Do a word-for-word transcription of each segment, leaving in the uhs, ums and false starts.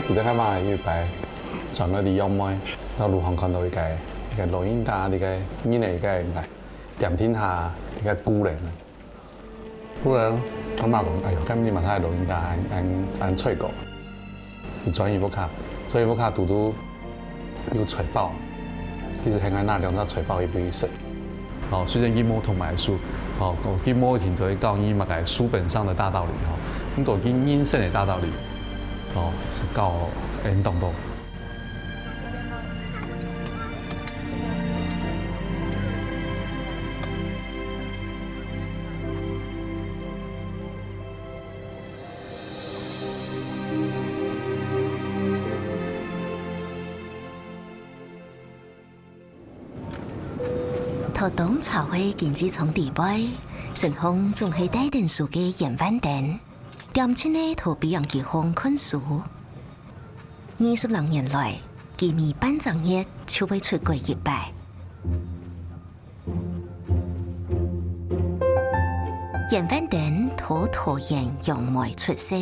記得該擺有一擺轉來佇楊梅，到路項看到一個，一個老人家，一個人个一個，點聽下，一個姑娘。姑娘，阿媽講：「哎喲，該你嘛太老人家，恁，恁，恁衰過。」就轉去屋下，轉去屋下堵堵有菜包，其實還愛拿兩隻菜包去分佢食。 哦，雖然佢無讀麼个書，哦，佢無停在教你麼个書本上的大道理，哦，毋過佢人生的大道理，哦，係教𠊎當多。 在當潮个經濟艙底背，身項總係帶等書个鄢煥登，恬靜仔在背囊仔項看書。二十零年來，佢每半隻月就會出國一擺。鄢煥登在桃園楊梅出世，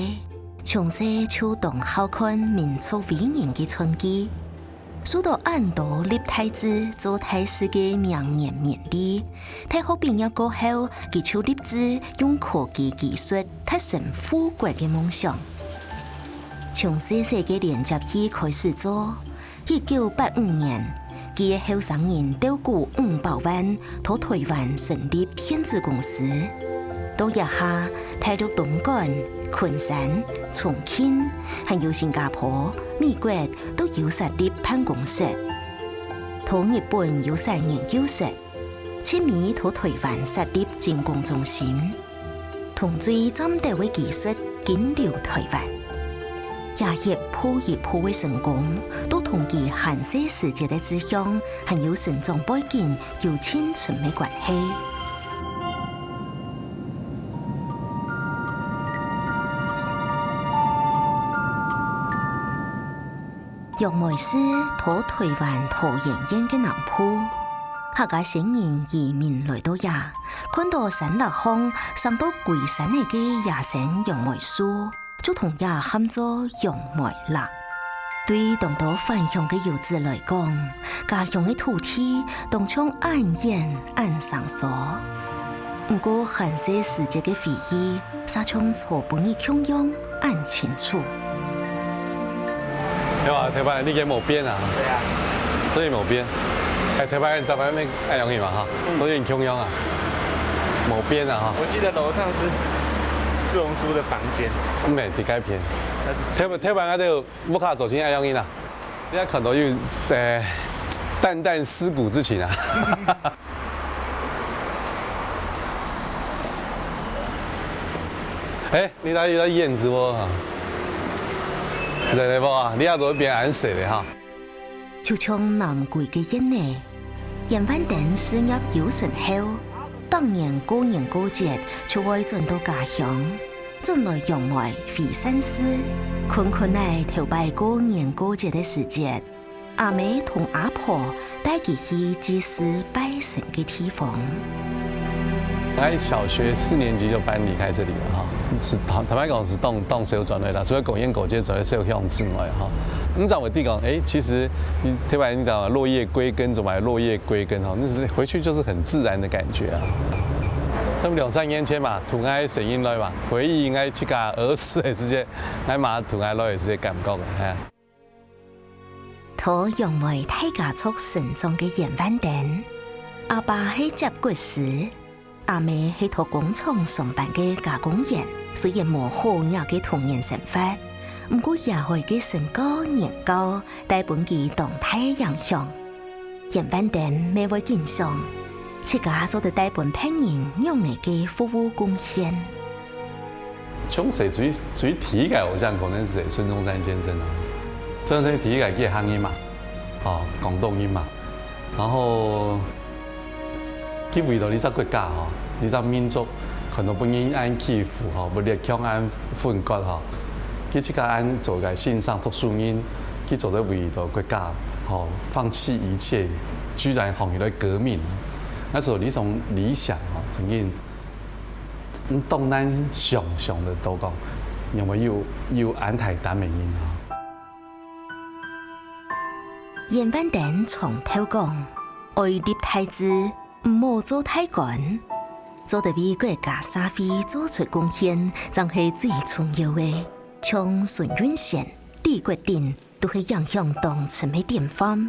從細就當好看民族偉人个傳記。 受到恁多立大志做大事个名人勉勵，大學畢業過後，佢就立志用科技技術達成護國个夢想。從細細个連接器開始做，一九八五年，佢个後生人鬥鼓五百萬，在台灣成立電子公司。到這下，大陸東港、崑山、重慶，還有新加坡、美國， 都有設立辦公室。在日本有設研究室，盡尾在台灣設立精工中心，同最尖端个技術緊留台灣。這一步一步个成功，都同佢還細時節个志向，還有成長背景有盡深个關係。 楊梅市在台灣桃園縣个南部，客家先人移民來到這，看到山壢項生到歸山仔个野生楊梅樹，就同這喊做楊梅壢。對當多返鄉个遊子來講，家鄉个土地當像恁遠恁生疏。毋過還細時節个回憶， 煞像昨晡日共樣恁清楚。有啊，頭擺你个無變啊？對啊。所以無變。哎，頭擺你頭擺乜恁樣个嘛哈，嗯。所以你共樣啊，無變啊哈。我記得樓上是蘇榮叔的房間。毋係，在該片。頭擺頭擺𠊎兜屋下走進恁樣个啦，你也看到有，呃，淡淡思古之情啊。 哎，你哪裡在燕子窩啊？在那不啊？你要怎麼變顏色的哈？就像南歸个燕仔，鄢煥登事業有成後，逐年過年過節就會轉到家鄉，轉來楊梅回善寺，看看仔頭擺過年過節个時節， 阿姆同阿婆帶佢去祭祀拜神个地方。𠊎小學四年級就搬離開這裡了哈，係坦坦白講係當當少轉來啦，除了過年過節轉來燒香之外哈。你知道我弟講，哎，其實你特別你知道落葉歸根，怎麼落葉歸根哈？那是回去就是很自然的感覺啊。差不多兩三年前嘛，同𠊎聲音來嘛，回憶𠊎自家兒時的時節，𠊎媽同𠊎來的時節感覺，哎。 在楊梅大家族成長个鄢煥登，阿爸係接骨師，阿姆係在工廠上班个加工員。雖然無好額个童年生活，毋過爺哀个身教言教帶分佢當大影響。鄢煥登乜會緊想，自家做得帶分別人仰仔个服務貢獻。 從細最最第一個偶像可能係孫中山先生啊，孫中山第一個佢个客人嘛，哦，廣東人嘛，然後佢為了這隻國家吼，這隻民族，看到分人恁欺負吼，分列強恁分割吼，佢自家恁做個先生讀書人，佢做得為了國家吼，放棄一切，居然行起來革命，那時候這種理想吼，曾經 你當難想像得到講，因為有有恁大膽个人啊。嚴萬登長透講：「愛立大志，毋好做大官。」做得為國家社會做出貢獻，正係最重要个。像孫運璇、李國鼎，都係影響當深个典範。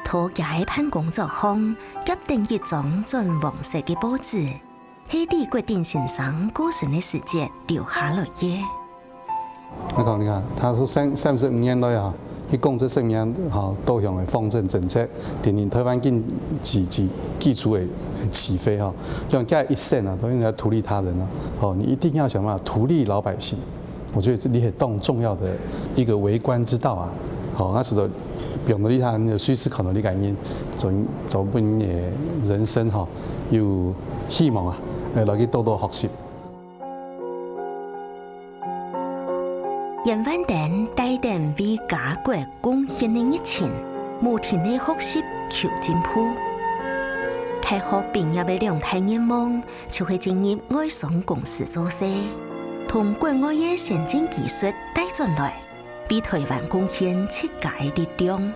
在厥个辦公桌項，夾等一張轉黃色个報紙， 係李國鼎先生過身个時節留下來个。我講你看，他說三，三十五年來啊，去講這生命，哈，多項个方針政策，對𠊎台灣經濟基礎个起飛哈，像這一生啊，都應該圖利他人啊，哦，你一定要想辦法圖利老百姓。 我覺得這係當重要的一個為官之道啊。好，那使得表達你看，隨時看到你个人，做，做分你个人生哈，有希望啊，呃，來去多多學習。嚴萬登帶等為家國貢獻个熱情，無停个學習求進步。大學畢業个兩大願望， 就係進入外商公司做事，同國外个先進技術帶轉來，為台灣貢獻自家个力量。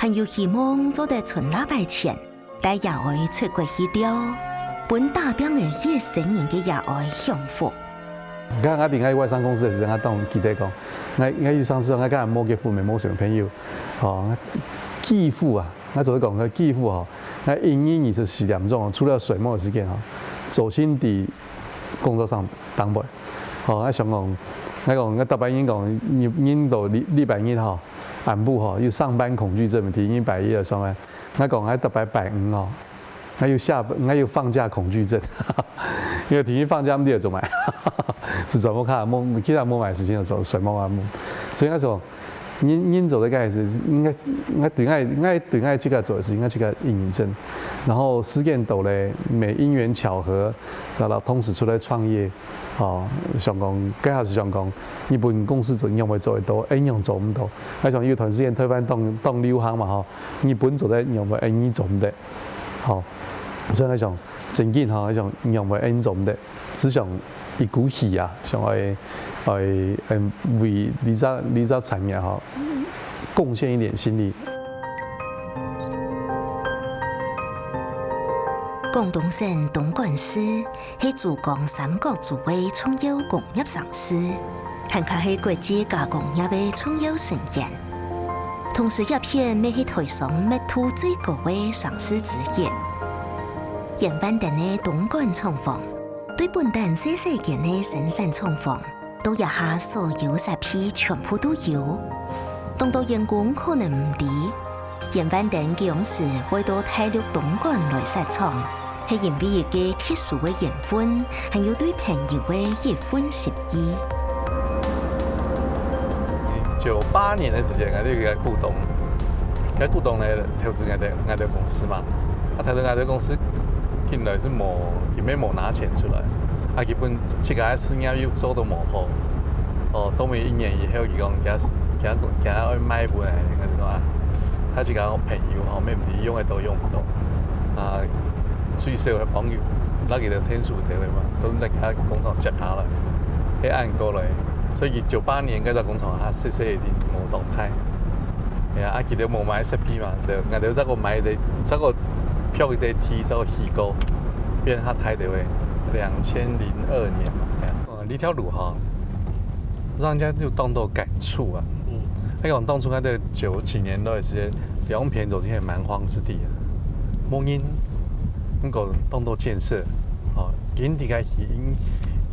還有希望做得存罅擺錢，帶爺哀出國去尞，分打拚个一生人个爺哀享福。你看，𠊎在𠊎外商公司个時節，𠊎當記得講，𠊎，𠊎一上市，𠊎根本無結婚，也無小朋友，哦，幾乎啊， 𠊎做得講，𠊎幾乎吼，𠊎一日二十四點鐘，除了睡目个時間吼，做心在工作上當背。吼，𠊎想講，𠊎講，𠊎逐擺人講，人，人都禮，禮拜日吼，暗晡吼，有上班恐懼症，第一拜一个上班。𠊎講，𠊎逐擺拜五吼，𠊎有下，𠊎有放假恐懼症，因為第一放假毋知做麼个，係全部卡，無，其他無麼个事情做，睡目啊，無。所以𠊎想， 人，人做得个係應該，應該對𠊎，𠊎對𠊎自家做个事情，𠊎自家認真。然後時間到咧，也因緣巧合，然後同時出來創業，哦，想講，該下係想講，日本公司做仰會做得到，𠊎仰做毋到。𠊎想有段時間台灣當，當流行嘛吼，日本做得仰會，𠊎做毋得，吼。所以𠊎想，真緊吼，𠊎想仰會，𠊎做毋得。 只想一股氣啊，想愛，愛，嗯，為這隻，這隻產業吼，貢獻一點心力。廣東省東莞市係珠江三角洲个重要工業城市，還較係國際加工業个重要成員。同時，這片也係台商密度最高个城市之一。嚴萬登个東莞廠房， 對本旦細細間个生產廠房，到這下所有設備全部都有。當多員工可能毋知，嚴萬登當時會到大陸東莞來設廠，係因為一個特殊个緣分，還有對朋友个一份心意。九八年个時間，𠊎兜有個股東，該股東呢投資𠊎兜，𠊎兜公司嘛， 啊，投資𠊎兜公司，本來係無，根本無拿錢出來。啊，佢本自家个事業又做到無好。哦，到尾一年以後，佢講，佢，佢，佢愛賣分𠊎，𠊎就講啊，佢自家个朋友吼，也毋知用得到用毋到。啊，最少還幫佢，拿佢个天數个位嘛，都拿佢工廠接下來，係恁樣過來。所以佢九八年該隻工廠啊，細細个，無當大。 係啊，啊，佢兜無買設備嘛，就𠊎兜再過買个，再過票个地，再過起過，變較大个位，兩千零二年嘛，係啊。哦，這條路哈，讓人家有當多感觸啊。嗯。還講當初𠊎兜九幾年來个時節，兩片就係蠻荒之地啊，無人，毋過當多建設，哦，緊在該起，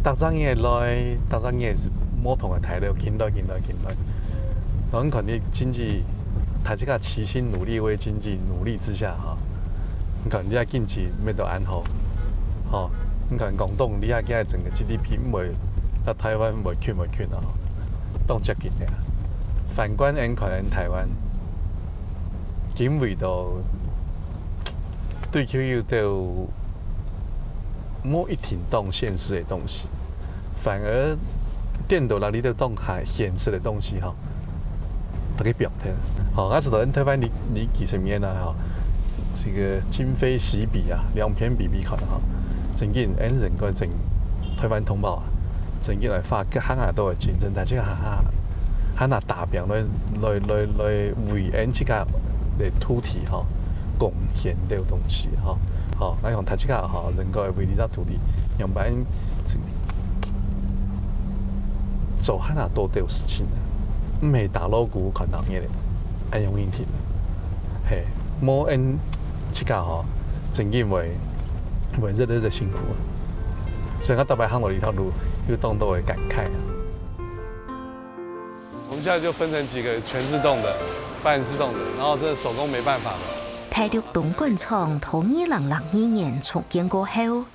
逐隻月來，逐隻月係無同个大樓，緊來，緊來，緊來。 然後你看你經濟，大家齊心努力為經濟努力之下哈，你看你个經濟變到恁好，吼，你看廣東你个整個G D P毋會，啊台灣毋會近毋會近啊，當接近个啊。反觀你看台灣，今為到對佢有兜無一定當現實个東西。 反而顛倒啦，這兜當下現實个東西吼，大家放忒。吼，𠊎知道𠊎台灣這，這幾十年來吼，這個今非昔比啊，兩片比比看吼，真緊𠊎人个真台灣同胞啊，真緊來花各項啊都个精神，大家哈哈，還拿打拚來來來來為𠊎自家个土地吼，貢獻了東西吼。吼，𠊎想大自家吼，能夠為這隻土地，樣般做還拿多兜事情，毋係打老古看老熱个，恁樣問題。嘿，無𠊎自家吼，正經會會日日辛苦。所以𠊎逐擺行到這條路，有當多个感慨啊。 我們現在就分成幾個全自動的、半自動的，然後這手工沒辦法了。大陸東莞廠在二零零二年重建過後，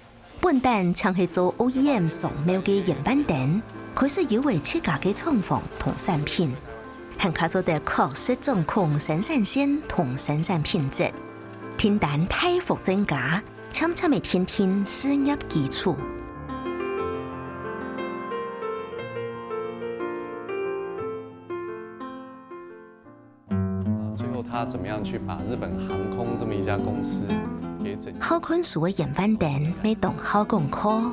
本旦淨係做O E M商貿个嚴萬登，開始有了自家个廠房同產品，還較做得確實掌控生產線同生產品質，訂單大幅增加， 漸漸个奠定事業基礎。最後他怎麼樣去把日本航空這麼一家公司給整？好看書个嚴萬登乜當好講課，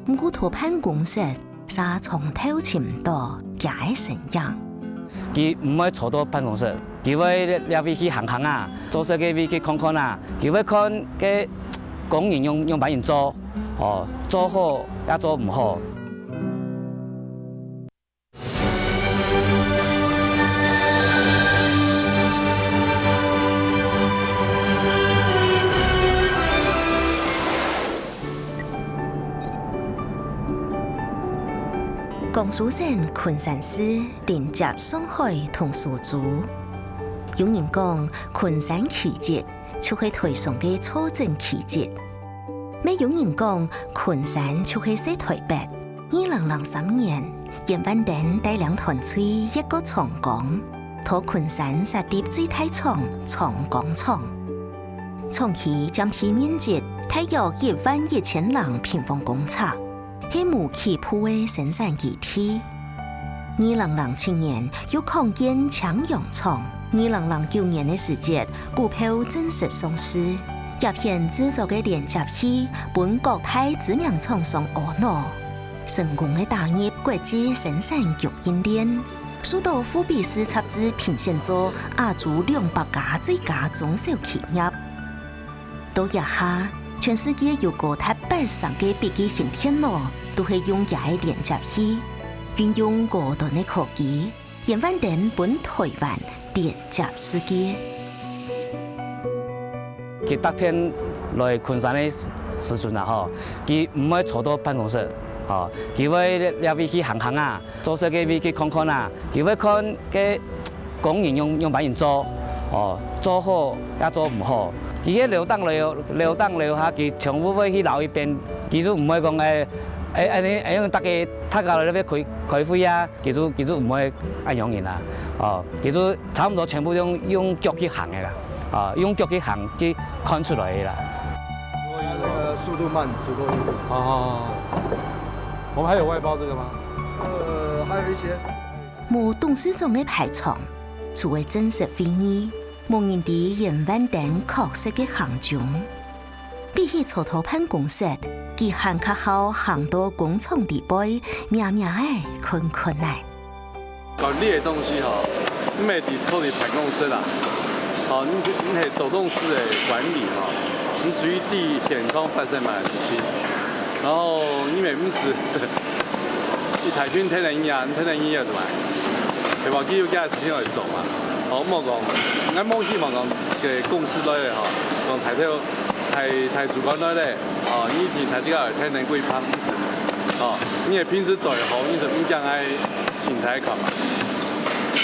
毋過在辦公室， 儕從頭尋毋到厥个身影。佢毋會坐到辦公室，佢會這位去行行啊，做事个位去看看啊，佢會看个工人樣樣般人做，哦，做好也做毋好。 江蘇省昆山市，臨接上海同蘇州。有人講，昆山奇蹟就係臺商个坐鎮奇蹟。乜有人講，昆山就係細臺北。二零零三年，嚴萬登帶領團隊越過長江，在昆山設立最大廠長江廠。 廠區佔地面積大約一萬一千零平方公尺，係無起步个生產基地。二零零七年又擴建青陽廠，二零零九年个時節，股票正式上市，葉片製作个連接器分各大知名廠商阿腦。 成功个打入國際生產供應鏈，受到富比士雜誌評選做亞洲兩百家最佳中小企業。到這下，全世界有高達八成个筆記型電腦都係用厥个連接器，運用高端个科技， 嚴萬登分臺灣連接世界。佢逐片來昆山个時陣啊，吼，佢毋會坐到辦公室，吼，佢會這位去行行啊，做事个位去看看啊，佢會看个工人樣樣般人做，哦，做好也做毋好。佢个樓頂樓樓頂樓下，佢全部會去留一遍，佢就毋會講，欸，欸，恁樣，恁樣大家大家來這位開開會啊。 佢就佢就毋會恁樣形啦，哦，佢就差毋多全部用用腳去行个啦，啊，用腳去行去看出來个啦。那個速度慢，足夠用。哦，我們還有外包這個嗎？呃，還有一些。無董事長个排場，除了正式會議，無人知嚴萬登確實个行蹤。 比起坐在辦公室，佢還較好行到工廠裡背，摸摸仔看看仔。管理个東西吼，毋係在坐在辦公室啦，吼，你你係做董事个管理吼，你注意在現場發生麼个事情，然後你乜毋使一大群天天人，天天人也來，對吧？佢有厥个事情來做嘛，吼，莫講，𠊎無希望講个公司來个吼，講大頭 大大主管來咧，哦，你聽大家个天天規拍，哦，你个平時做好，你就毋驚愛凊彩看嘛。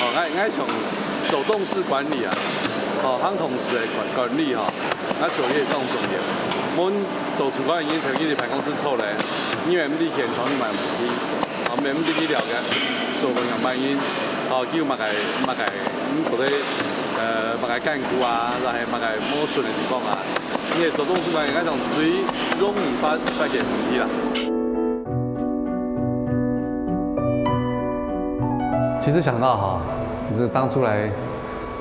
哦，𠊎𠊎想做董事管理啊，哦，行董事个管管理吼，𠊎想也當重要。阮做主管已經頭先在辦公室坐咧，因為你現場你嘛有問題，哦，毋係毋知去了解，做个樣般人，哦，佢有麼个麼个，嗯，做得，呃，麼个艱苦啊，抑係麼个無順个地方啊。 你係做董事嘛，應該講最容易發發現問題啦。其實想到哈，就是當初來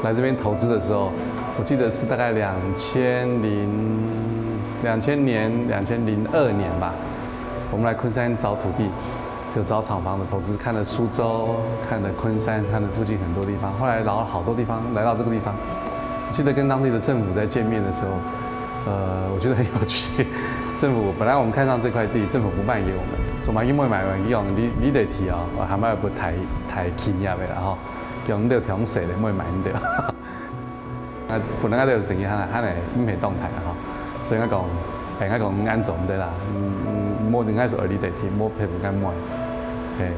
來這邊投資的時候，我記得是大概兩千零兩千年、兩千零二年吧，我們來昆山找土地。就找厂房的投资，看了苏州，看了昆山，看了附近很多地方，后来来到好多地方，来到这个地方。记得跟当地的政府在见面的时候，呃，我觉得很有趣。政府本来我们看上这块地，政府不卖给我们，总买一卖买完用，你你得提哦，我还卖不太太企业的啦哈，叫我们得调谁的，卖买的。啊，本来我就整个喊喊来，唔系当台啊哈，所以我讲，哎，我讲安总对啦，嗯嗯，莫应该是二里地铁，莫配不敢买，嘿。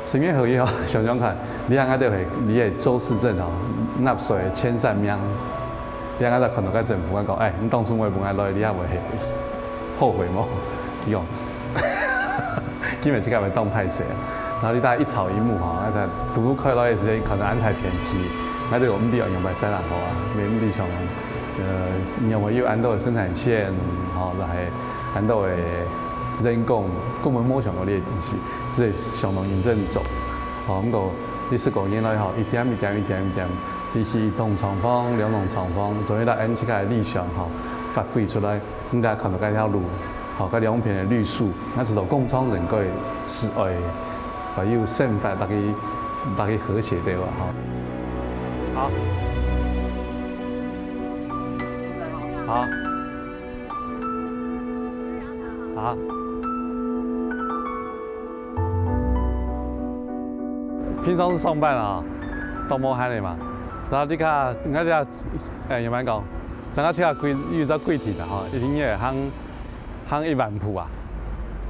十年后以后，想想看，你看𠊎兜个，你个周世正哦，納稅个千善名，你看𠊎兜看到个政府，𠊎講，哎，你當初我本來來，你還會後悔無？佢講，今日這個會當歹勢啊。然後你大家一草一木哈，那在讀書快樂的時間，可能安排偏題，那對我們地方用白三然後啊，沒問題想，呃，因為有安到生產線，好，然後安到个人工，根本沒想到這些東西。 這相當認真做。吼，毋過你十過年來吼，一點一點一點一點，提起一棟廠房、兩棟廠房，做一个恁自家个理想吼，發揮出來，你大家看到該條路，吼，該兩片个綠樹，那知道工廠人个是愛，愛有生活，大家大家和諧對吧？吼。好。好。好。 平常時上班啊，當無閒个嘛。然後你看，你看這，哎，慢慢講，人家這下規，有隻規定啦，吼，一定愛行，行一萬步啊，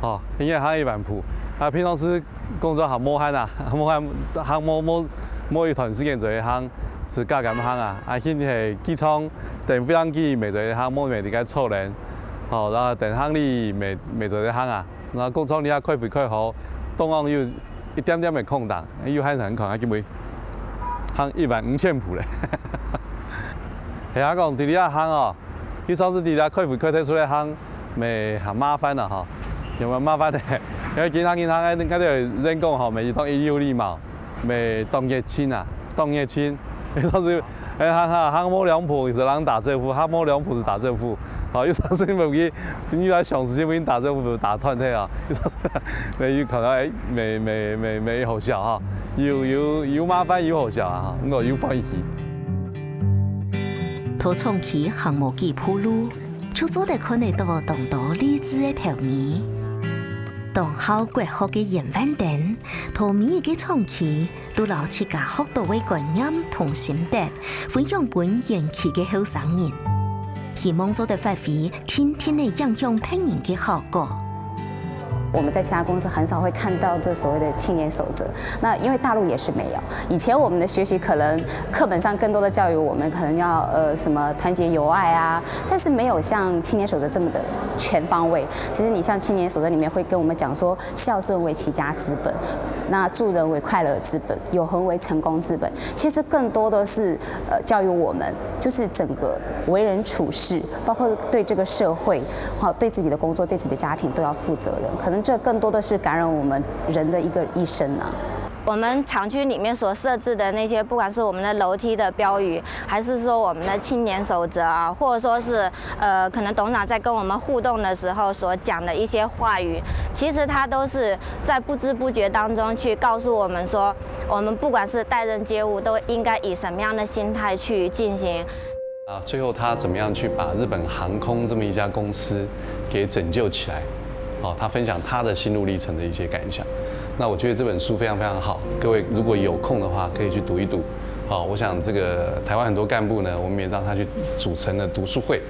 吼，一定愛行一萬步。啊，平常時工作還無閒啊，無閒，行無，無，無一段時間就會行，自家敢行啊。啊，現在係機場等飛行機，乜就會行，無乜就該坐等，吼，然後等行李，乜，乜就會行啊。 然後工廠裡下開會開好，當然有一點點个空檔，有閒人看，啊，今晡行一萬五千步咧。係啊，講佇這下行哦，佢上次佇這下開會開忒出來行，乜還麻煩啊吼，有無麻煩咧？因為經常經常个，你看到人講吼，乜當一有禮貌。 乜當熱情啊，當熱情。有當時，哎，行行行無兩步，就人打招呼，行無兩步就打招呼。好，有當時你無去，你來想時間，無人打招呼，打斷忒啊。有當時，乜有可能，哎，乜乜乜乜好笑哈，有有有麻煩有好笑啊，哈，毋過有歡喜。到廠區行無幾步路，就做得看得到當多勵志个標語。當好國學个顏萬登，到每一個廠區， 都摎自家學到个觀念同心得，分享分園區个後生人，希望做得發揮定定个影響別人个效果。我們在其他公司很少會看到這所謂的青年守則，那因為大陸也是沒有。以前我們的學習可能課本上更多的教育我們可能要呃什麼團結友愛啊，但是沒有像青年守則這麼的全方位。其實你像青年守則裡面會跟我們講說， 孝順為齊家之本，那助人為快樂之本，永恆為成功之本。其實更多的是呃教育我們，就是整個為人處事，包括對這個社會，好，對自己的工作、對自己的家庭都要負責任。可能這更多的是感染我們人的一個一生啊。我們廠區裡面所設置的那些，不管是我們的樓梯的標語，還是說我們的青年守則啊，或者說是呃，可能董事長在跟我們互動的時候所講的一些話語，其實他都是在不知不覺當中去告訴我們說，我們不管是待人接物，都應該以什麼樣的心態去進行。啊，最後他怎麼樣去把日本航空這麼一家公司給拯救起來？哦，他分享他的心路歷程的一些感想。那我覺得這本書非常非常好，各位如果有空的話，可以去讀一讀。好，我想這個台灣很多幹部呢，我們也讓他去組成了讀書會。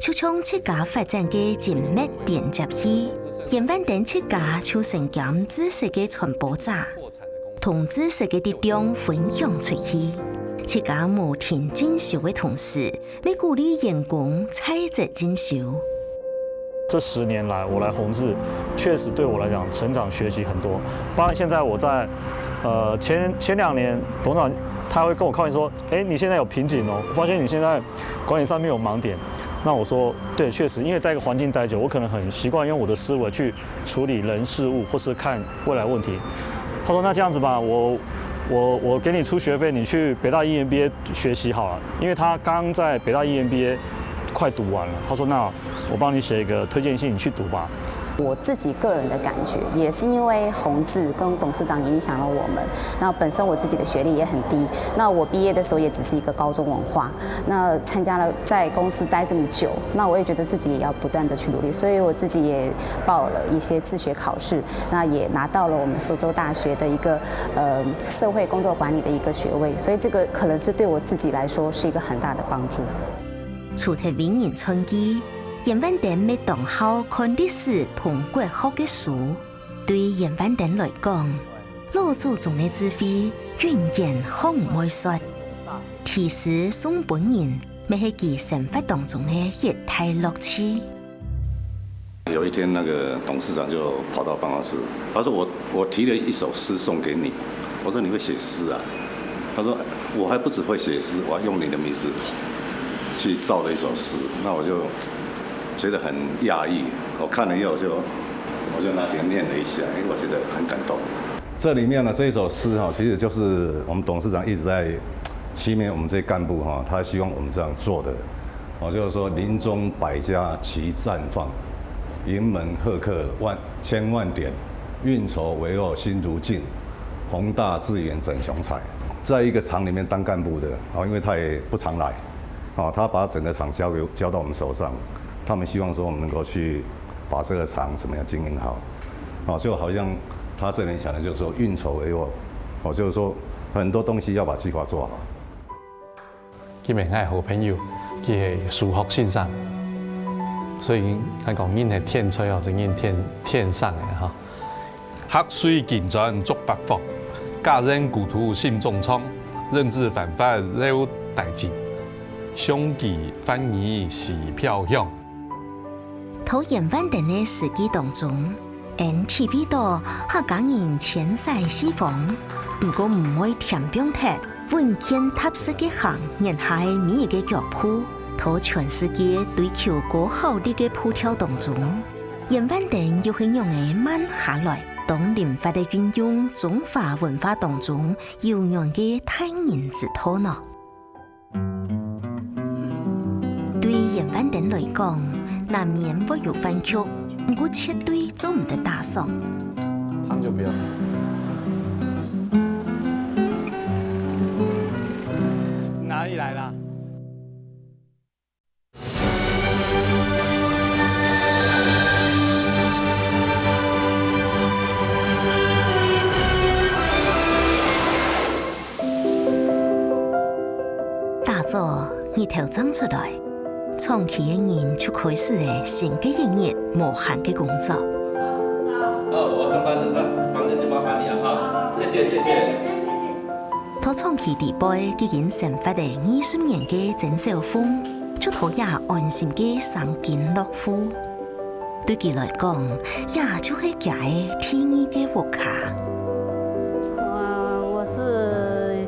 就像自家發展个精密連接器，顏萬登自家就身兼知識个傳播者，同知識个力量分享出去。自家無停進修个同時，也鼓勵員工在職進修。这十年来，我来弘志，确实对我来讲，成长学习很多。包括现在我在，呃，前前两年，董事长他会跟我抱怨说：“哎，你现在有瓶颈哦，我发现你现在管理上面有盲点。”那我说：“对，确实，因为在一个环境待久，我可能很习惯用我的思维去处理人事物，或是看未来问题。”他说：“那这样子吧，我我我给你出学费，你去北大 EMBA 学习好了，因为他刚在北大 EMBA 快读完了。”他说：“那我帮你写一个推荐信，你去读吧。”我自己个人的感觉，也是因为宏志跟董事长影响了我们。那本身我自己的学历也很低，那我毕业的时候也只是一个高中文化。那参加了在公司待这么久，那我也觉得自己也要不断的去努力，所以我自己也报了一些自学考试，那也拿到了我们苏州大学的一个呃社会工作管理的一个学位，所以这个可能是对我自己来说是一个很大的帮助。除忒为人传记， 鄢萬登乜當好看歷史同國學个書。對鄢萬登來講，老祖宗个智慧永遠學毋會煞。題詩送分人，乜係佢生活當中个一大樂趣。有一天，那个董事长就跑到办公室，他说：“我我提了一首诗送给你。”我说：“你会写诗啊？”他说：“我还不只会写诗，我要用你的名字去造了一首诗。”那我就觉得很讶异，我看了以后就我就拿起来念了一下，哎，我觉得很感动。这里面呢，这一首诗哈，其实就是我们董事长一直在期勉我们这些干部哈，他希望我们这样做的。哦，就是说林中百家齐绽放，云门鹤唳万千万点，运筹帷幄心如镜，宏大志远怎雄才。在一个厂里面当干部的，哦，因为他也不常来，哦，他把整个厂交给交到我们手上，他们希望说我们能够去把这个厂怎么样经营好，哦，就好像他这里讲的，就是说运筹帷幄，哦，就是说很多东西要把计划做好。 佢乜係好朋友，佢係數學先生，所以𠊎講人係天才哦，就人天天生个哈。客睡金磚著八方，家人故土心中藏，人子繁華了大盡，相機翻譯詩飄香。 在鄢萬登个詩句當中，𠊎體會到客家人遷徙四方，毋過毋會添放忒，穩健踏實个行原下个每一个腳步。在全世界追求高效率个步調當中，鄢萬登又係仰仔慢下來，當靈活个運用中華文化當中 有緣个大人之道呢？對鄢萬登來講，難免會有飯局，毋過絕對做毋得打爽。湯就不要。哪裡來的？ 打早日頭正出來，廠區个人就開始了新个一日無閒个工作。好，我要上班了，那房間就麻煩你了哈，謝謝謝謝。在廠區底背已經生活了二十年个曾小鳳，就在這安心个生根落戶。對佢來講，這就係佢个第二个屋下。我我是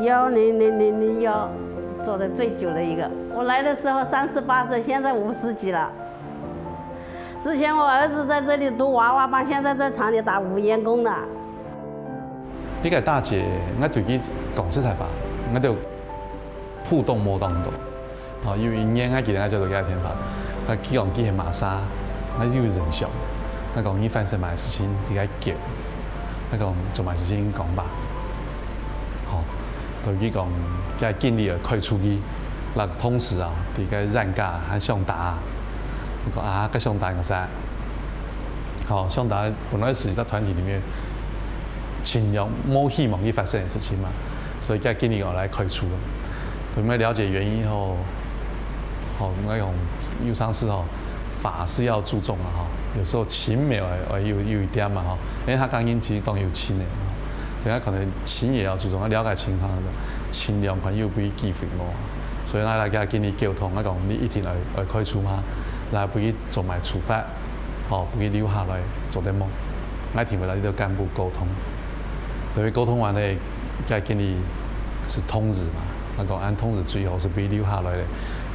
幺零零零零幺，做的最久的一个。我来的时候三十八岁，现在五十几了。之前我儿子在这里读娃娃班，现在在厂里打五年工呢。這个大姐，𠊎對佢講實在話，𠊎兜互動無當多。 哦，有一年𠊎記得𠊎接到佢个電話，佢講佢係麼儕，𠊎有印象。𠊎講你發生麼个事情，你該講。𠊎講做麼个事情講吧。吼，同佢講，佢經理啊開除佢，那同事啊，佢个冤家還相打。𠊎講啊，該相打个啥？好，相打本來係在團體裡面，盡量無希望佢發生个事情嘛。 所以佢經理𠊎來開除。同佢了解原因以後，吼，𠊎講有常時吼，法是要注重的吼，有時候情沒有，呃，有有一點嘛吼，因為佢家人其實當有情的，吼，等下可能情也要注重，要了解情況的，盡量朋友不會機會嘛。所以𠊎來佢經理溝通，𠊎講你一定要要開除嗎？來不會做麼个處罰？ 吼，分佢留下來做得無？𠊎定會摎這兜幹部溝通。等於溝通完了，該經理係通知嘛，𠊎講恁通知最好係分佢留下來咧。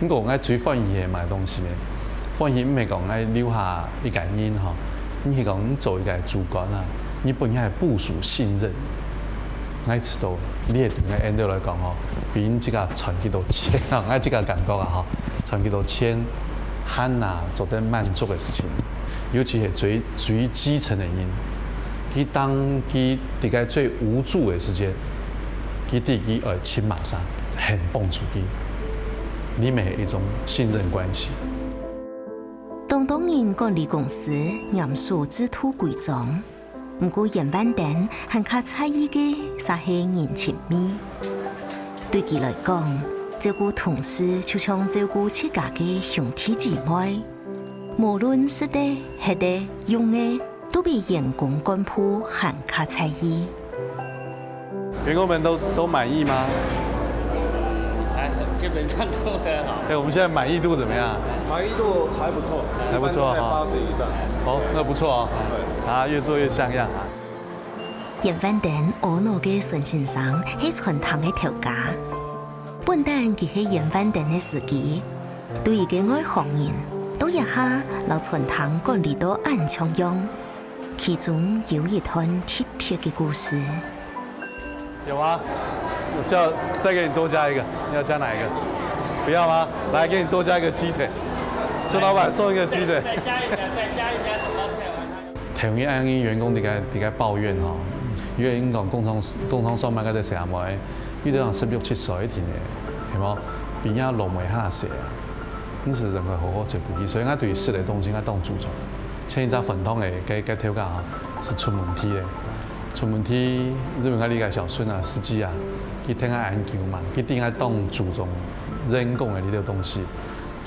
毋過𠊎最歡喜係麼个東西呢？歡喜毋係講𠊎留下一個人吼，毋係講你做一個主管啊，你分人家部屬信任。𠊎知道，你係對𠊎Andrew來講吼，比你自家賺幾多錢啊，𠊎自家感覺啊吼，賺幾多錢，還啊做得滿足个事情。尤其係最最基層个人，佢當佢在該最無助个時節，佢知佢愛尋麼儕，肯幫助佢，這乜係一種信任關係。當多人管理公司嚴守制度規章，毋過鄢萬登還較在意个，嗄係人情味。對佢來講，照顧同事就像照顧自家个兄弟姊妹。 無論食个、歇个、用个，都比員工幹部還較在意。員工們都都滿意嗎？還基本上都很好。哎，我們現在滿意度怎麼樣？滿意度還不錯，還不錯哈。一般都在八十以上。哦，那不錯哦。對。啊，越做越像樣啊。鄢萬登阿腦个孫先生係餐廳个頭家，本旦佢係鄢萬登个司機， 對一個外行人，到這下摎餐廳管理到恁像樣，其中有一段特別个故事。有嗎？我叫，再給你多加一個，你要加哪一個？不要嗎？來，給你多加一個雞腿。孫老闆送一個雞腿。再加一個，再加一個什麼菜？ 頭日恁樣員工在該在該抱怨吼，因為𠊎講工廠工廠上班該兜細阿妹，有兜人十六七歲定定，係無？比若老妹還細啊，毋係人會好好照顧佢，所以𠊎對食个東西𠊎當注重。前一隻飯堂个該該頭家吼，係出問題个，出問題，因為𠊎這個小孫啊，司機啊，佢聽𠊎恁久嘛，佢知𠊎當注重人工个這兜東西。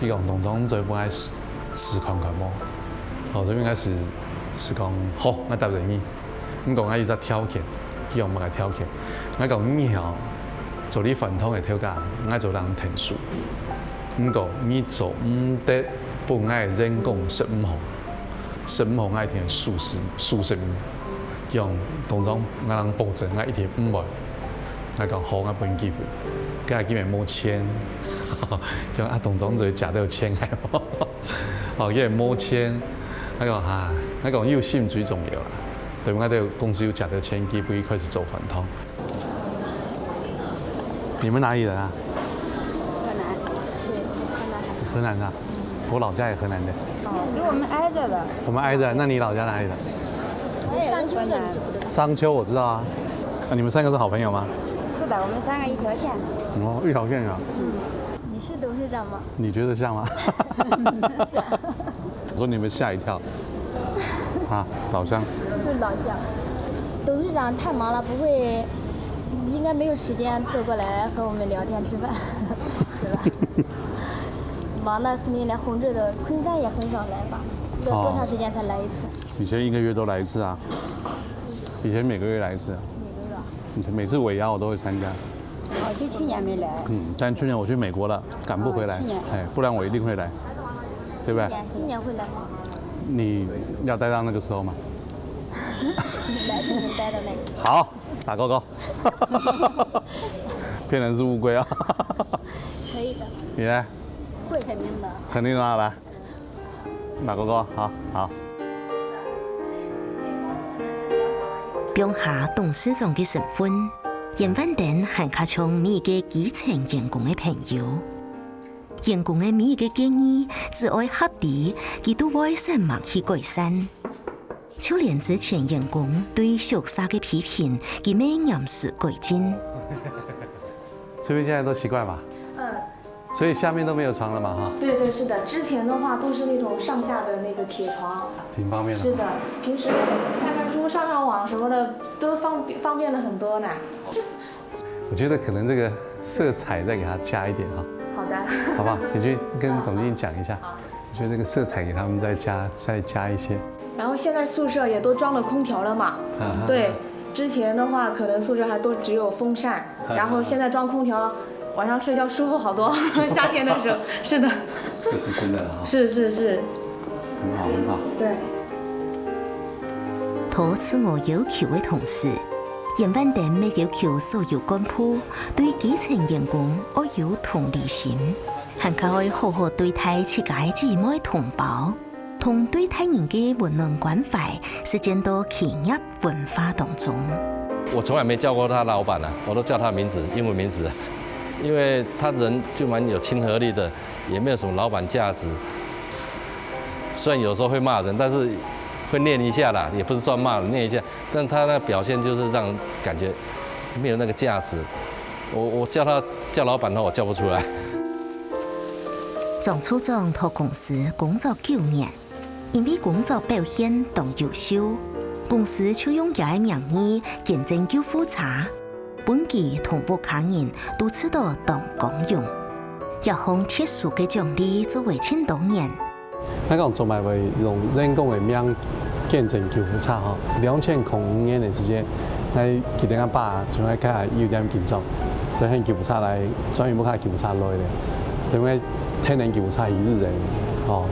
佢講：「同窗做分𠊎試試看看無？」哦，所以𠊎係係講：「好，𠊎答應你。」毋過𠊎有隻條件，佢講：「麼个條件？」𠊎講：「你哦，做你飯堂个頭家，𠊎做人𢯭手。毋過你做毋得分𠊎个員工食毋好，食毋好𠊎一定收拾收拾你。」 講：「同窗，𠊎能保證，𠊎一定毋會。」𠊎講：「好，𠊎分你機會。」該佢乜無錢，講：「啊，同窗就借到錢來無？」哦，佢乜無錢。𠊎講：「啊，𠊎講有心最重要啦。」對，𠊎兜公司有借到錢，佢分佢開始做飯堂。你們哪裡人啊？河南。河南的啊？我老家也河南的。哦，跟我們挨着的。我們挨着，那你老家哪裡的？商丘的，你知不知道？商丘我知道啊。啊，你們三個是好朋友嗎？是的，我們三個一條線。哦，一條線啊。你是董事長嗎？你覺得像嗎？是啊。我說你們嚇一跳。啊，老鄉。就是老鄉。董事長太忙了，不會，應該沒有時間坐過來和我們聊天吃飯，是吧？忙得每天連紅镇的昆山也很少來吧？要多長時間才來一次？以前一個月都來一次啊，以前每個月來一次啊，每個月啊。每次尾牙我都會參加。哦，就去年沒來。嗯，但去年我去美國了，趕不回來，哦，去年。哎，不然我一定會來，對不對？今年會來嗎？你要待到那個時候嗎？來就能待到那個時候。好，打勾勾。騙人是烏龜啊。可以的。你呢？會肯定的。肯定的，來。 打勾勾，好，好。放下董事長个身份，鄢萬登還較像每一個基層員工个朋友。員工个每一個建議，只愛合理，佢都會想辦法去改善。就連之前員工對宿舍个批評，佢乜嚴時改進。這邊現在都習慣吧？嗯。 所以下面都沒有床了嘛，哈？對對，是的，之前的話都是那種上下的那個鐵床。挺方便的。是的，平時看看書、上上網什麼的都方便方便了很多呢。我覺得可能這個色彩再給它加一點哈。好的。好不好？請去跟總經理講一下。好。我覺得這個色彩給他們再加再加一些。然後現在宿舍也都裝了空調了嘛。啊哈。對，之前的話可能宿舍還都只有風扇， 然後現在裝空調，晚上睡覺舒服好多。夏天的時候，是的。這是真的了哈。是是是。很好很好。對。討自我要求个同時，鄢萬登乜要求所有幹部對基層員工愛有同理心，還較愛好好對待自家个姊妹同胞。 同對待人个溫暖關懷，實踐到企業文化當中。我從來沒叫過他老闆啊，我都叫他名字，英文名字，因為他人就蠻有親和力的，也沒有什麼老闆架子。虽然有时候会骂人，但是会念一下啦，也不是算骂了，念一下。但他那表现就是让人感觉没有那个价值。我我叫他叫老板的话，我叫不出来。庄处长在公司工作九年，因为工作表现当优秀，公司就用佢个名义捐赠救护车，分佢同屋下人都觉得当光荣。這項特殊个獎勵做了盡多年，𠊎講做麼个會用員工个名捐贈救護車吼？兩千空五年个時節，𠊎記得𠊎爸就愛開有點緊張，所以喊救護車來轉去屋下救護車來咧。因為天天救護車一日人，吼，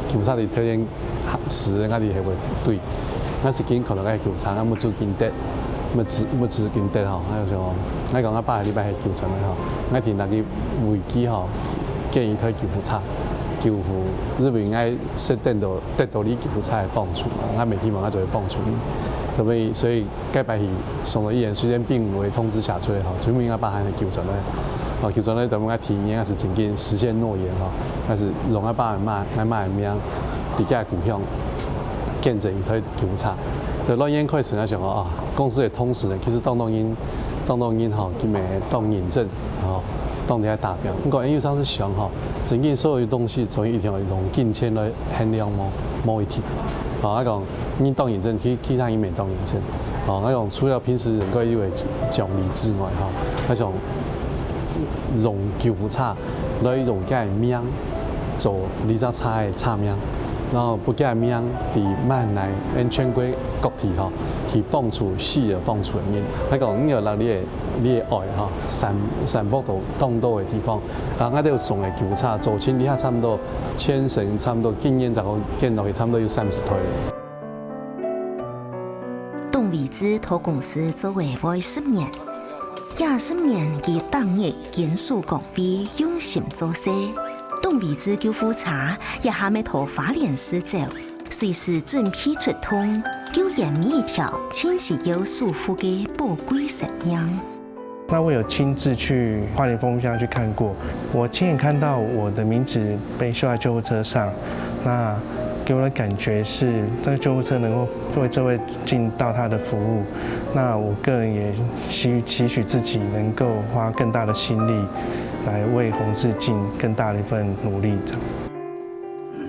救護車的天天時間𠊎哋係會對，𠊎係緊看到該救護車，𠊎目珠緊跌，目珠目珠緊跌吼，𠊎就想，𠊎講𠊎爸禮拜係救轉來吼，𠊎聽到佢危機吼， 建議推救護車，救護，因為𠊎識得到得到你救護車个幫助嘛，𠊎乜希望𠊎做得幫助你。特別所以該擺去送到醫院，雖然並無通知寫出來吼，最尾𠊎爸還係救轉來。哦，救轉來，特別𠊎體驗，𠊎係真正實現諾言吼，𠊎係用𠊎爸阿媽，𠊎媽个名，佇佢个故鄉，見證一台救護車。對，來年開始，𠊎想講啊，公司个同事呢，其實當多人，當多人吼，佢乜當認真。 吼，當然愛打拼。毋過，因為上次想吼，真正所有東西總有一條用金錢來衡量無，無一定。吼，𠊎講，你當認真，其其他人乜當認真。吼，𠊎講，除了平時能夠有个獎勵之外，吼，𠊎想用救護車來用佢个名做這隻車个車名，然後分佢个名在慢來，全國各地吼，去幫助需要幫助个人。𠊎講，你有能力个 你个愛吼，散散播到當多个地方。啊，𠊎兜送个救護車，做清理下差毋多全省，差毋多今年正好捐落去，差毋多有三十台。董維志在公司做了會十年，這十年佢逐日堅守崗位，用心做事。董維志救護車這下乜在花蓮市走， 隨時準備出動，救援每一條盡需要守護个寶貴生命。那我有親自去花蓮豐鄉去看過，我親眼看到我的名字被繡在救護車上，那給我的感覺是，這个救護車能夠為這位盡到他的服務，那我個人也期期許自己能夠花更大的心力，來為宏志盡更大的一份努力。這樣。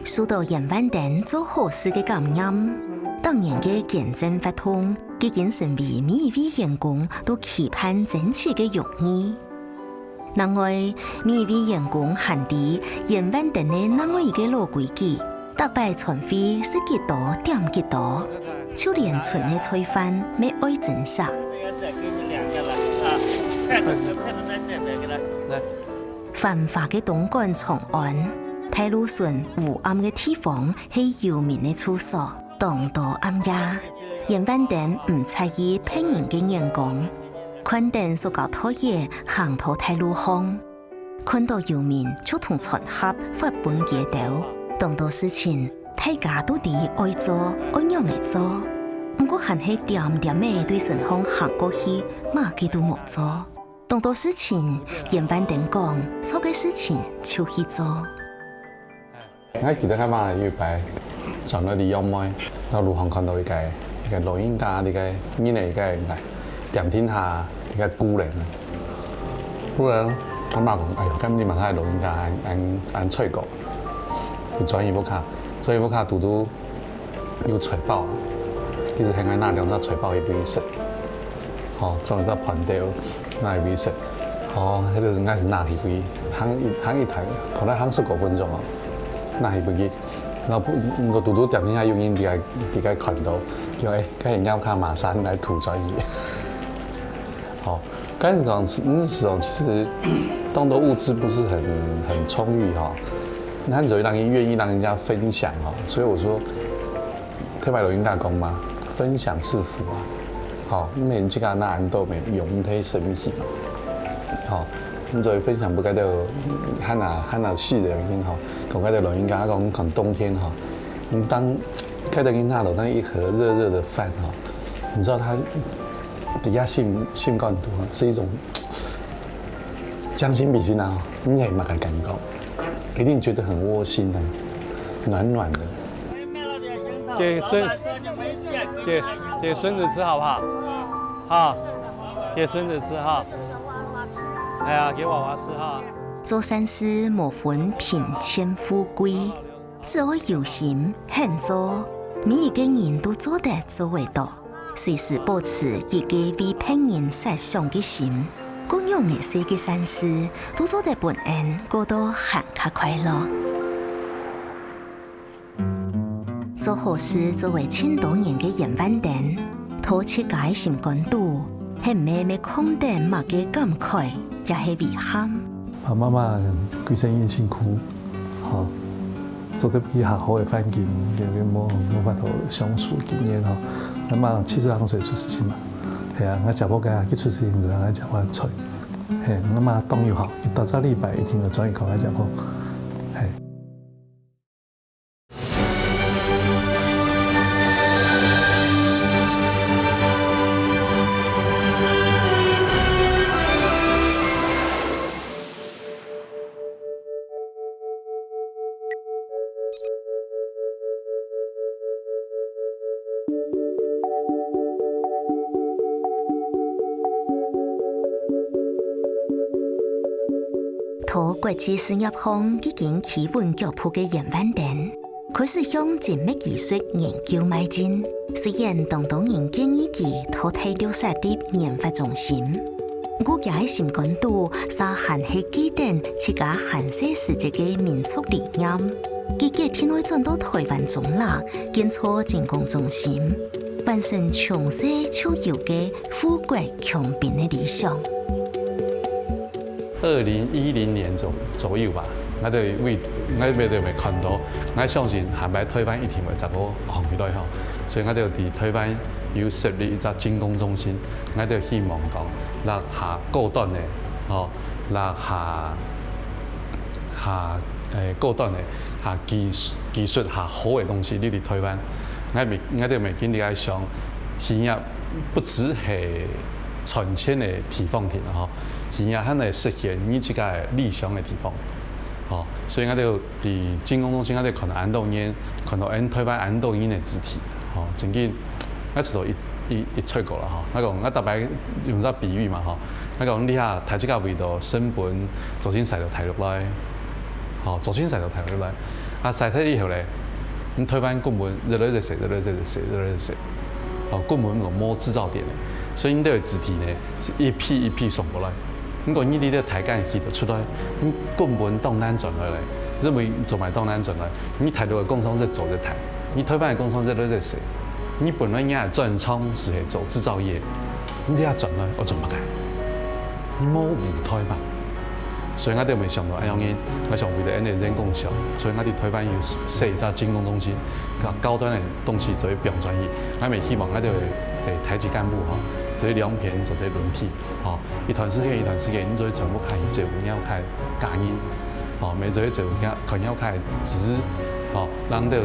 受到鄢萬登做好事个感染，逐年个捐贈活動已經成為每一位員工都期盼爭取个榮譽。另外，每一位員工還知鄢萬登个另外一个老規矩，逐擺餐費食幾多點幾多，就連剩个菜飯乜愛珍惜。繁華个東港長安，大路脣烏暗个地方係遊民个住所。當多暗夜，鄢萬登毋在意別人个眼光，看等塑膠袋仔行到大路項，看到遊民就同餐盒發分佢兜。當多事情，大家都知愛做，愛仰仔做，毋過還係恬恬仔對脣項行過去，麼个都無做。 當多事情，鄢萬登講，做个事情就去做。𠊎記得𠊎媽有一擺轉來佇楊梅，到路項看到一個一個老人家，一個人个一個人來，恬恬下一個孤人。孤人，𠊎媽講：「哎喲，該毋係麼个老人家，恁恁恁衰過。」佢轉去屋下，轉去屋下堵堵 有菜包，其實還愛拿兩隻菜包去分佢食，吼，裝一隻盤兜，拿去分佢食，吼，該就應該係拿去分佢，行一行一台，可能行十過分鐘哦，拿去分佢，然後毋過堵堵恬恬下有人佇該佇該看到，叫：「哎，該人家看馬上來吐轉去。」吼，該時講，那時候其實當多物資不是很很充裕哈，那很容易讓人願意讓人家分享哈，所以我說。 聽𠊎老人家講嘛，分享是福啊。吼，你毋係自家拿恁多，乜用毋忒身體嘛。吼，你做分享分該兜還啊還啊細个人吼，講該兜老人家講，講冬天吼，你當該兜人拿到那一盒熱熱的飯吼，你知道他底下心心肝肚啊，是一種將心比心啊，你也蠻感覺，一定覺得很窩心的。暖暖的。给孙，给给孙子吃好不好？好，给孙子吃哈。哎呀，给娃娃吃哈。做善事無分貧賤富貴，只要有心肯做，每一個人都做得做會到。隨時保持一個為別人設想个心，各樣个細个善事都做得分𫣆過到還較快樂。 做好事做會盡多年个鄢萬登，在自家个心肝肚，係毋係乜囥等麼个感慨，也係遺憾？啊，媽媽歸生恁辛苦，吼，做得去較好个環境，因為無無法度享受經驗吼。那麼七十二歲出事情嘛，係啊，𠊎姐婆講，佢出事情就讓𠊎姐婆出，係，那麼當有效，一到這禮拜一定要轉去看𠊎姐婆，係。 在國際事業項已經企穩腳步个鄢萬登，開始向精密技術研究邁進。雖然當多人建議佢到大陸設立研發中心，毋過佢个心肝肚，嗄還係記等自家還細時節个民族理念。佢決定愛轉到臺灣中壢，建造精工中心，完成從細就有个富國強兵个理想。 二零一零年左左右吧，𠊎就為𠊎乜就乜看到，𠊎相信下擺臺灣一定會再過紅起來吼。所以𠊎就在臺灣有設立一隻精工中心，𠊎就希望講，這下高端个，吼，這下下誒高端个，下技術技術下好个東西，你在臺灣，𠊎乜𠊎就乜緊在該想，企業不只係賺錢个地方定吼。 企業還係實現你自家个理想个地方。吼，所以𠊎兜在精工中心，𠊎兜看到恁多人，看到𫣆臺灣恁多人个肢體，吼，真經，𠊎試著一一一出國啦，吼，𠊎講，𠊎逐擺用隻比喻嘛，吼，𠊎講你下大自家為著省本，做陣徙到大陸來，吼，做陣徙到大陸來，啊徙忒以後咧，你臺灣根本越來越細，越來越細，越來越細，吼，根本就無製造點咧，所以你兜个肢體呢， 係一批一批送過來。毋過你這兜大間起到出來，你根本當難轉來咧，因為做麼个當難轉來？你大陸个工廠係做得大，你臺灣个工廠係來得細，你本來若專長係係做製造業，你這下轉來愛做麼个？你無舞台嘛。所以𠊎兜乜想到，哎呀，𠊎想為著恁呢人工小，所以𠊎在臺灣有設一隻精工中心，教高端个東西做得放轉去。𠊎乜希望𠊎兜个个台籍幹部吼， 這兩片做得輪替，吼，一段時間一段時間，你做得全部開始照顧，你愛開家人，吼，乜做得照顧，看你愛開子，吼，讓這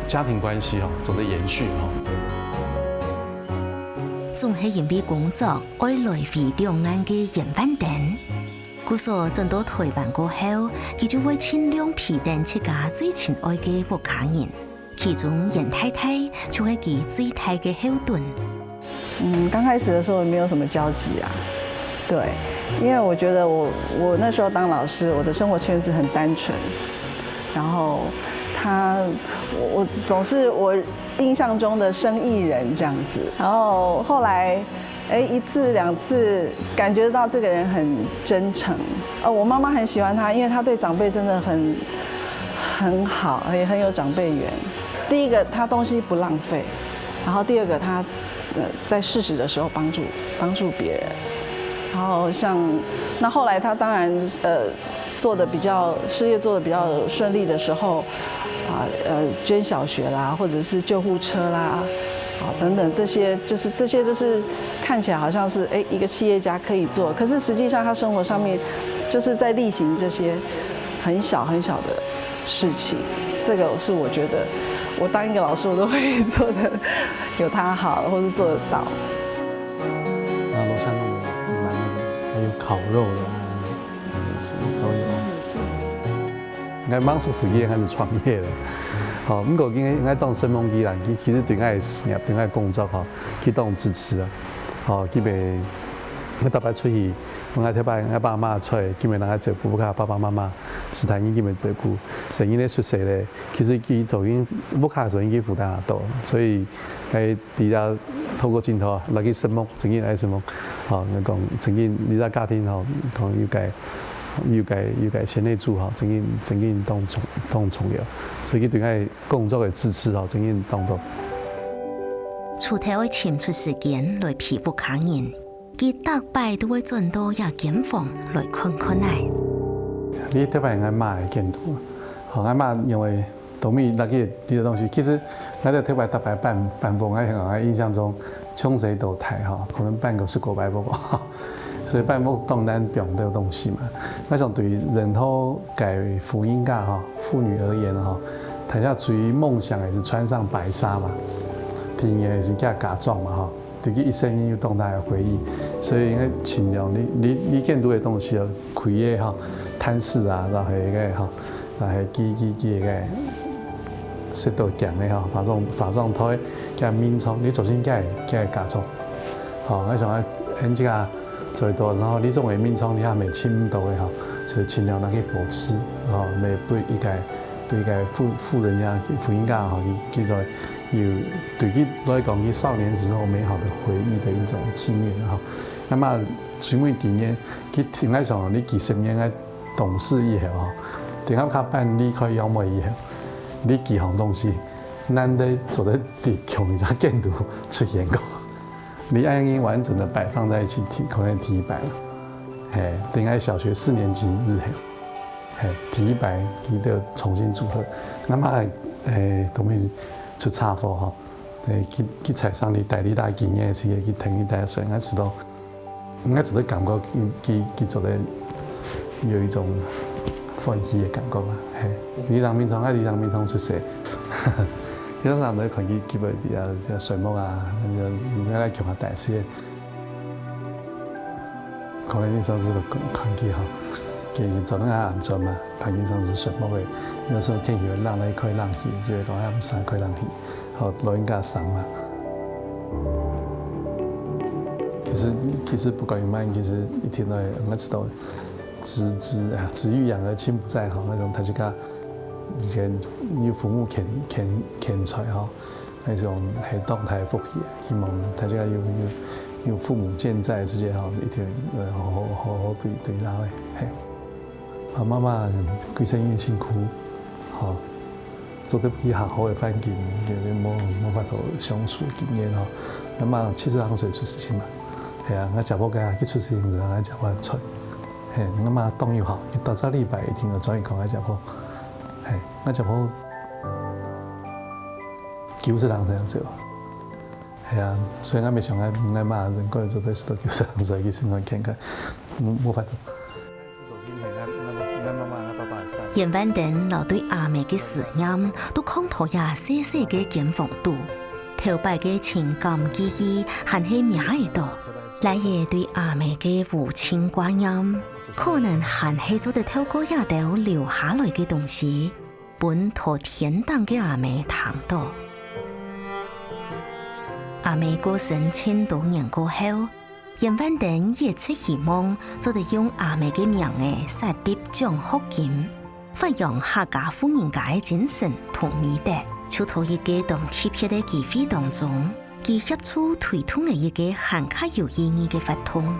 家庭關係吼做得延續吼。總係因為工作愛來回兩岸个鄢萬登，故所轉到臺灣過後，佢就會盡量陪等自家最親愛个屋下人。 其中鄢太太就係佢最大个後盾。嗯，剛開始的時候沒有什麼交集啊，對，因為我覺得我我那時候當老師，我的生活圈子很單純，然後他我我總是我印象中的生意人這樣子，然後後來 哎，一次兩次感覺到這個人很真誠。呃，我媽媽很喜歡他，因為他對長輩真的很很好，也很有長輩緣。第一個，他東西不浪費，然後第二個，他呃在適時的時候幫助幫助別人。然後像那後來他當然呃做的比較事業做的比較順利的時候，啊呃捐小學啦，或者是救護車啦，啊等等这些，就是这些就是看起来好像是哎一个企业家可以做，可是实际上他生活上面就是在例行这些很小很小的事情。这个是我觉得我当一个老师我都会做的，有他好或是做得到。然后楼下弄得蛮那个，还有烤肉的啊，什么都有。𠊎吂熟時間開始創業了。吼，毋過因為𠊎當承蒙佢啦，佢其實對𠊎个事業、對𠊎个工作吼，佢當支持啊。吼，佢會，𠊎逐擺出去，𠊎頭擺𠊎爸媽在，佢會拿來照顧屋下爸爸媽媽，其他人佢會照顧。細人仔出世咧，其實佢做緊屋下做緊佢負擔也多，所以，誒， 在這透過鏡頭啊，來去承蒙，真經來承蒙。吼，𠊎講真經，你這家庭吼，講有个有个有个賢內助吼，真經真經當重當重要。所以佢對𠊎工作个支持吼，真經當多。除忒愛尋出時間來陪屋下人，佢逐擺都會轉到這間房來看看仔。你特別𠊎媽个間肚，吼，𠊎媽因為 都毋係拿去這个東西。其實𠊎兜頭擺逐擺搬搬屋，𠊎想𠊎印象中，從細到大吼，可能搬過十過擺屋，所以搬屋當難放兜東西嘛。𠊎想對任何个婦人家吼，婦女而言吼，大家最夢想也是穿上白紗嘛，第二个是嫁嫁妝嘛吼。 對佢一生人有當大个回憶，所以𠊎盡量你你你見到个東西哦，開个吼，攤飾啊，然後个吼，然後佢佢佢个食到鹹个吼，化妝化妝台，佢眠床，你做陣佢佢嫁妝，吼，𠊎想啊，恁這个做到，然後你總个眠床你還袂尋毋到个吼，所以盡量拿去保持，吼，袂分一个分一个婦婦人家婦人家吼，佢佢做 有對佢來講，佢少年時候美好的回憶的一種紀念哈。那麼最尾幾年，佢聽𠊎想，你幾十年个同事以後哈，等下下班離開楊梅以後，你幾項東西，難得做得在共一隻間肚出現過。你恁樣完整的擺放在一起，可能第一擺了。嘿，等下小學四年級日後，嘿，第一擺佢就重新組合。那麼，誒，同學 出車禍吼，對，去去車上你帶你大幾年个時間去聽你大聲，𠊎知道，𠊎做得感覺佢佢佢做得有一種歡喜个感覺嘛，嘿。李郎明從，啊李郎明從出世，你常常都看佢佢會啊睡目啊，人家來共下大事。 可能有時候是看佢吼，佢做人也毋錯嘛，看有時候是睡目个，有時候天氣會冷了，開冷氣，就會講啊，毋使開冷氣，好，老人家傷嘛。其實其實不管有慢，其實一天到晚，我知道子子啊子欲養而親不在哈，那種大家以前有父母牽牽牽在哈。 該種係當大个福氣，希望大家有有有父母健在之間吼，一定呃好好好好對對待个，嘿。啊媽媽歸生恁辛苦，吼，做得去較好个環境，就無無法度享受經驗吼。啊媽七十零歲出世情嘛，係啊，𠊎姐婆講啊，佢出世情就𠊎姐婆出，嘿，啊媽當有孝，佢逐隻禮拜一定愛轉去看𠊎姐婆，嘿，𠊎姐婆 九十零歲走。係啊，所以𠊎也想𠊎𠊎媽人過做得食到九十零歲，其實𠊎健康，無無法度。嚴萬登摎對阿姆个思念，都囥到這細細个間房肚。頭擺个情感記憶還係摸得到，倈仔對阿姆个無盡掛念，可能還係做得透過這兜留下來个東西， 分在天頂个阿姆聽到。阿姆過身盡多年過後，嚴萬登一直希望做得用阿姆个名仔設立獎學金，發揚客家婦人家个精神同美德。就在一個當特別个機會當中，佢協助推動了一個還較有意義个活動。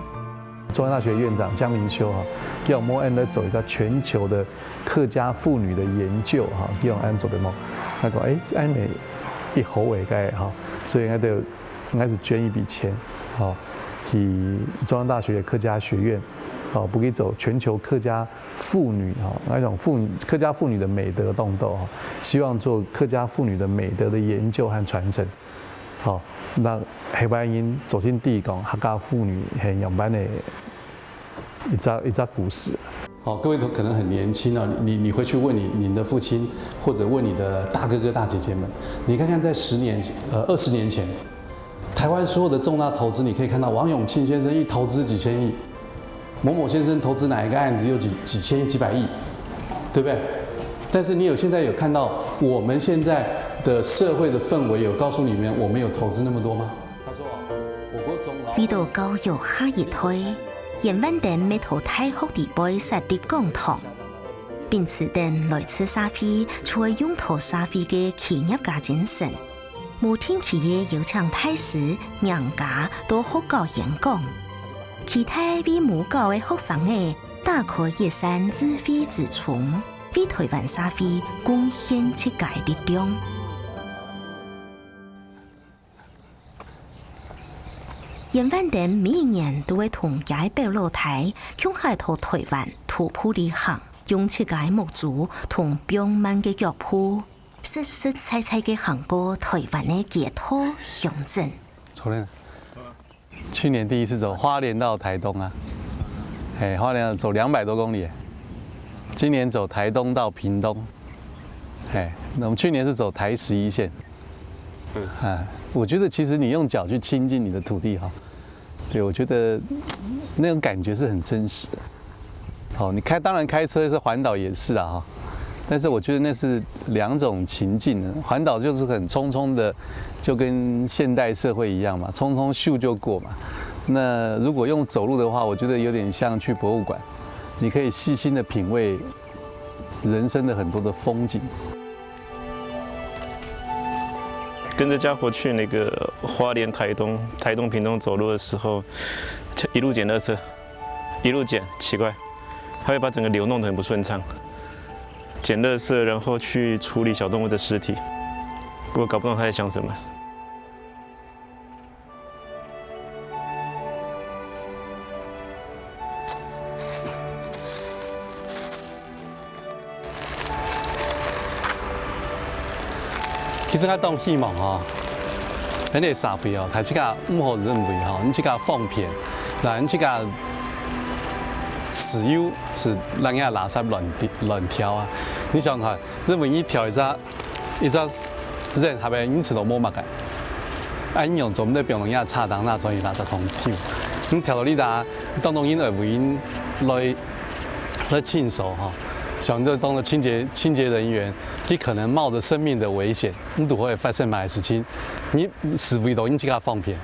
中央大學院長江明修哈，叫我們來做一個全球的 客家婦女的研究哈，佢講恁做得無？𠊎講，誒，恁樣一好个个哈，所以𠊎就𠊎就捐一筆錢，吼，去中央大學客家學院，吼，分佢做全球客家婦女哈，該種婦女客家婦女的美德動作哈，希望做客家婦女的美德的研究和傳承，好，那後擺人做陣知講客家婦女係仰般个 一隻一隻故事。好，各位可能很年輕啊，你你回去問你你的父親，或者問你的大哥哥大姐姐們，你看看在十年前，呃，二十年前，台灣所有的重大投資，你可以看到王永慶先生一投資幾千億，某某先生投資哪一個案子又幾幾千億、幾百億，對不對？但是你有现在有看到我们现在的社会的氛围，有告诉你们我们有投资那么多吗？他说，我国从劳为著教育下一代，顏萬登乜在大學裡背設立講堂，並指等來自社會就愛用到社會个企業家精神，無定期个邀請大師、名家到學校演講，期待為母校个學生仔打開一扇智慧之窗，為台灣社會貢獻自家力量。顏萬登每一年都會同佢表老弟共下到台灣徒步旅行，用自家目珠同放慢个腳步，實實在在个行過台灣个街頭鄉鎮。去年第一次走花莲到台东啊，哎，花莲走两百多公里，今年走台东到屏东，哎，那我们去年是走台十一线，啊，我觉得其实你用脚去亲近你的土地哈，对，我觉得那种感觉是很真实的。哦，你开，当然开车是环岛也是啊哈，但是我觉得那是两种情境。环岛就是很匆匆的，就跟现代社会一样嘛，匆匆咻就过嘛。那如果用走路的话，我觉得有点像去博物馆，你可以细心的品味人生的很多的风景。跟着家伙去那个花莲、台东、台东屏东走路的时候，一路捡垃圾，一路捡，奇怪，他会把整个流弄得很不顺畅。捡垃圾，然后去处理小动物的尸体，我搞不懂他在想什么。其实我当希望吼，咱个社会哦，大家毋好认为吼，你自家方便，那你自家自由是让人家垃圾乱丢乱丢啊。你想看，认为你丢一只一只人下边，你自家都无么个，恁样做毋得放人家茶当拿转去垃圾桶丢。你丢到你搭，当当因为为因来来清扫哈，像这当个清洁清洁人员，你可能冒着生命的危险，你都会发生么个事情，你是为了你自家方便，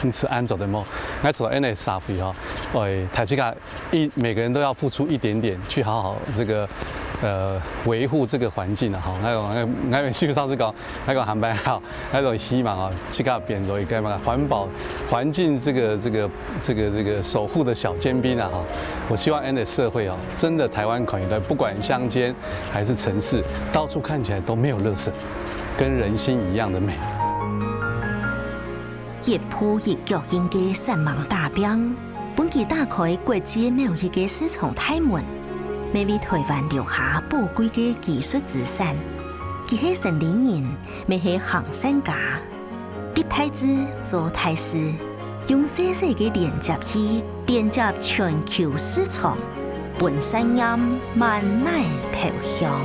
你是安做的么？我做恁个社会哈，哎，大家一每个人都要付出一点点，去好好这个呃维护这个环境啊哈。还有那个那个秀上次讲，还有韩白好，还有希望啊，自家变做一个嘛环保环境这个这个这个这个守护的小尖兵啊哈。我希望 and 社会哦，真的台湾可以的，不管乡间还是城市，到处看起来都没有垃圾，跟人心一样的美。一步一脚印个煞猛打拚，分佢打開國际貿易个市场大門，乜为台湾留下宝贵个技术资产。佢係生理人，乜係行善家。立大志做大事，用細細个連接器连接全球市场，分產業慢慢飄香。